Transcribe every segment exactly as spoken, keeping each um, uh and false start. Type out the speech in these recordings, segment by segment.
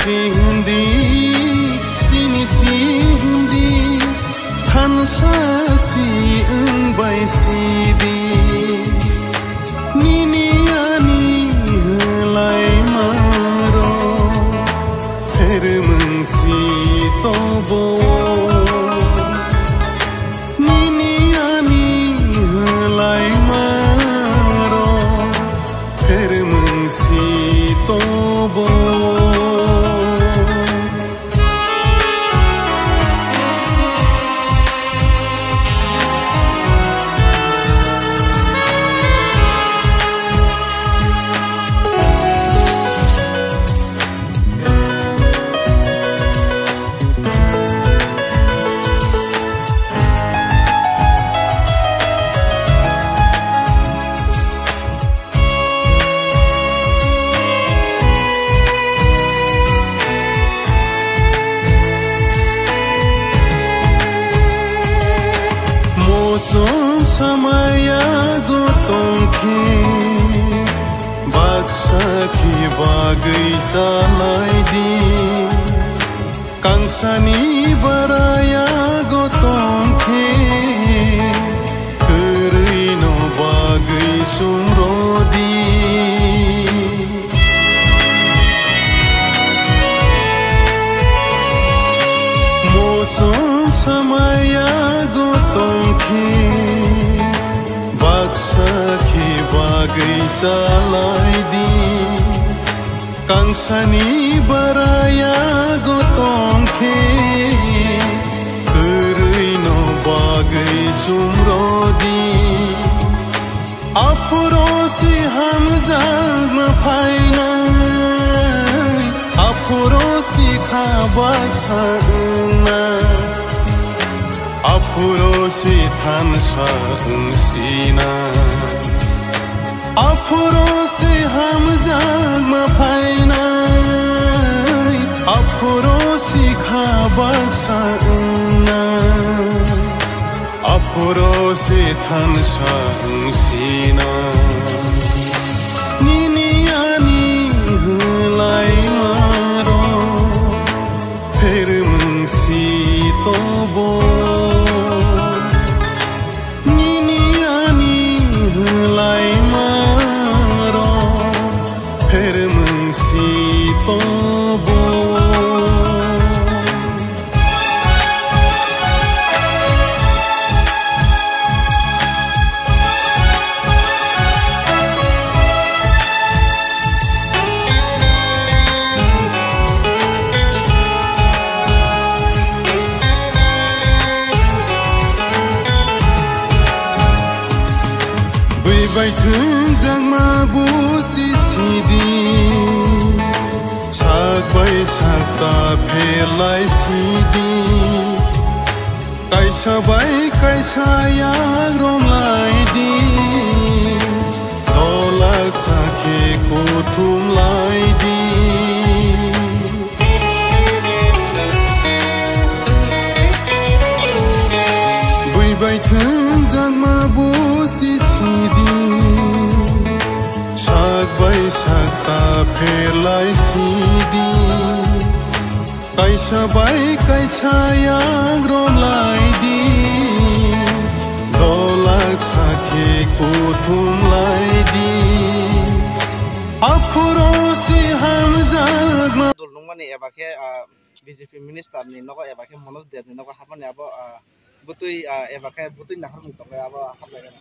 Hindi, sini si hindi, thansa si wng bai sidi. Nini ani hwlai maro, phermung si tobo. Nini ani hwlai maro, phermung si tobo. Mosom samaya go tongkhe, baksa khe bagwi salai di. Kangsani baraya go tongkhe, kwrwi no bagwi sumrodi. Mosom samaya go tongkhe, baksa khe bagwi salai di. Kangsani baraya go tongkhe, kwrwi no bagwi sumrodi. Aphuru si hamjakma phainai, aphuru si kha baksa wngnai, aphuru si thansa wngsina. Aphuru si hamjakma phainai, aphuru si kha baksa wngnai, aphuru si thansa wngsina. Nini ani hwlai maro, phermung si tobo. Nini ani hwlai maro, phermung si tobo. Bwi bai thwngjakma bo si sidi, sak bai sak ta pherlai sidi. Kaisa bai kaisa yak romlai di, dolak sakhe kuthum lai di. Bwi bai thwngjakma bo si sidi, sak bai sak ta pherlai sidi. Kaisa bai kaisa yak romlai di, dolak sakhe kuthum lai di. Aphuru si hamjakma. Dol nungmani eba khe, ah, B J P minister ni nogo eba khe Manoj Deb ni nogo hapmani abo, ah, bwtwi, ah, eba khe bwtwi naharmung tongkhe abo haplai.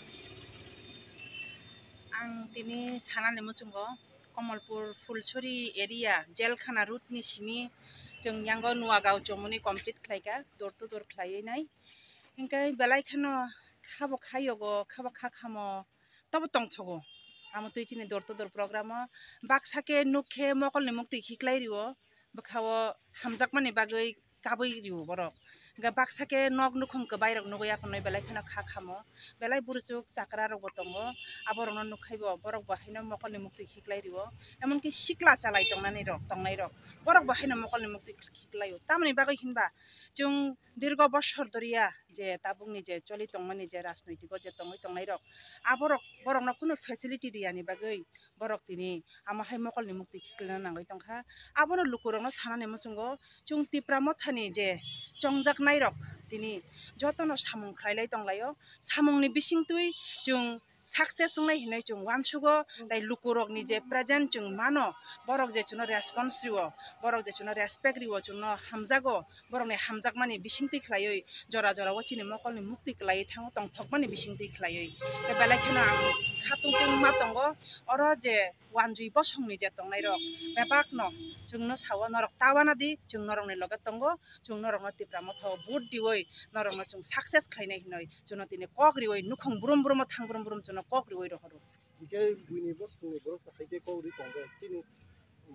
Ang tini sanani muchungo Kamalpur Phulsuri area, Jelkhana route ni simi chwng yango Nuagaon chomoni complete khlaikha, door to door khlaiwi nai. Hinkhe belai kheno khabo khayogo, khabo kha khamo, tobo tongthogo. Amo twi chini door to door program o baksa khe nuk khe mokolni muktwi khiklai rio, bwkhao hamjakmani bagwi kabwi rio borok. Hwnkhe baksa khe nok nukhung kwbai rok nugwi aphano belai kheno kha khamo, belai buruchuk chakra rok bo tongo, aborokno nukhai bo borok bo haino mokolni muktwi khiklai rio, emonki sikla chalai tongnani rok tongnai rok borok bo haino mokolni muktwi khiklaio. Tamoni bagwi hinba chwng dirgo bosor doriya je tabukni je choli tongmani je rajnoitiko je tongwi tongnai rok, aborok borokno kunu facility riyani bagwi borok tini amo hai mokolni muktwi khiklina nangwi tongkha. Abono lukurokno sanani muchungo chwng Tipra Mothani je chongjaknairok tini jotono samung khlailai tonglaio. Samungni bisingtwi chwng success wngnai hinwi chwng uansugo, tei lukurokni je present chwng mano, borok je chwngno response rio, borok je chwngno respect rio, chwngno hamjago, borokni hamjakmani bisingtwi khlaiwi jora jora o chini mokolni muktwi kwlaiwi thango, tongthokmani bisingtwi khlaiwi. Tei belai kheno ang khatungtungma tongo, oro je wanjwi bosongni je tongnairok bebakno chwngno sao, "Norok ta uanadi, chwng norokni loge tongo, chwng norokno Tipra Motha o vote riwi norokno chwng success khlainai," hinwi chwngno tini kok riwi nukhung brum brum o thang brum brum chwngno kok riwi rohoro. Hingke buini bosongni borok hai khe kok ri tongkhe chini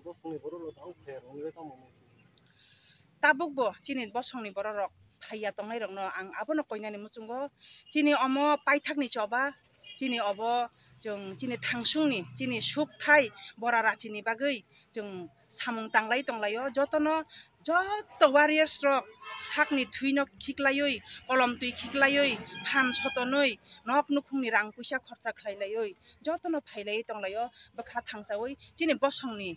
bosongni borok rok tamo pher wngwi tamo message. Tabuk bo chini bosongni borok rok phaiya tongnairokno ang abono koinani muchungo, chini omo paithakni choba, chini obo chwng chini thangsungni chini sukthai bora rachini bagwi chwng samung tanglai tonglaio. Jotono, joto warriors rok sakni thwino khiklaiwi, kolom twi khiklaiwi, phan sotonwi, nok nukhungni rang puisa khorcha khlailaiwi jotono phailaiwi tonglaio, bwkha thangsawi chini bosongni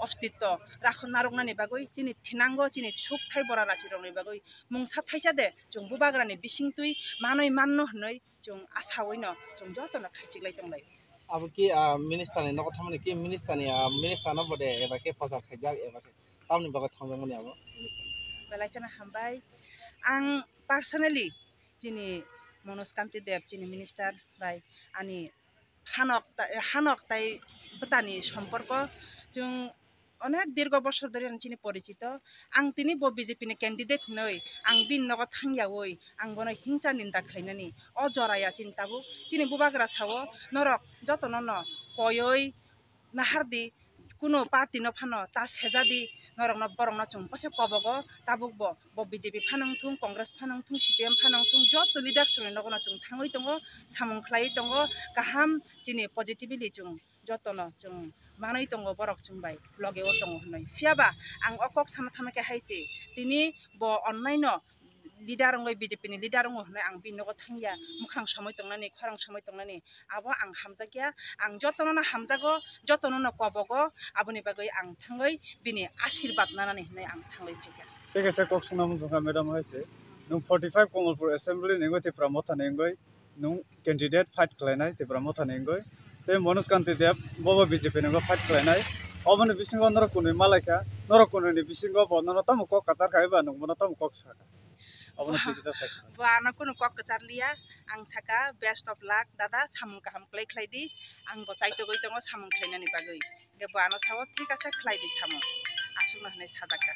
ostitto rakhna narwknani bagwi, chini thinango chini sukthai bora rachirokni bagwi mungsa thaisa de chwng bubagrani bisingtwi manwi manno hwnwi chwng asawino chwng jotono khaichiklai tonglai. Abo ki, ah, minister ni nogo thangmani ki minister ni, ah, minister no bode eba khe prochar khaijak eba khe tamni bagwi thangjakmani abo minister? Belai kheno hambai. Ang personally chini Manoj Kanti Deb, chini minister bai ani hanok ta-, hanok tai bwtani somporko chwng onek dirgo bosor dhori ang chini porichito. Ang tini bo B J P ni candidate hinwi ang bini nogo thangyawi ang bono hingsa ninda khlainani. O joraya chini tabuk chini bubagra sao, norok jotono no koiwi nahardi, kuno party no phano ta sejadi, norokno borokno chwng bose kobogo, tabuk bo, bo B J P phano wngthung, Congress phano wngthung, C P M phano wngthung, joto leaders rokni nogono chwng thangwi tongo, samung khlaiwi tongo, kaham chini positively chwng jotono chwng manwi tongo, borok chwng bai loge o tongo hwnwi. Phiya ba ang o kok sana thangma khe hai se, tini bo onnaino leader wngwi, B J P ni leader wngo hwnwi ang bini nogo thangya, mwkhang somwi tongnani, khorang somwi tongnani, abo ang hamjakya. Ang jotono no hamjago, jotono no kobogo, aboni bagwi ang thangwi bini asirbat nanani hwnwi ang thangwi phaikha. Tei kaisa kok swnam wngkha, madam, hai se, nwng forty five Kamalpur Assembly ni wngwi Tipra Motha ni wngwi nwng candidate fight khlainai Tipra Motha ni wngwi. Tei Manoj Kanti Deb bobo B J P ni wngwi fight khlainai. Oboni bisingo norok kunui malaikha, norok kunui ni bisingo bo nono tamo kok kwchar khai ba nwng bono tamo kok sakha. Obono twi kisa sakha. Bo ano kunu kok kwchar liya, ang saka best of luck dada, samung kaham khlai khlai di, ang bo chaitogwi tongo samung khlainani bagwi. Hingke bo ano sao thik ase khlai di samung, aswkno hwnwi sajakha.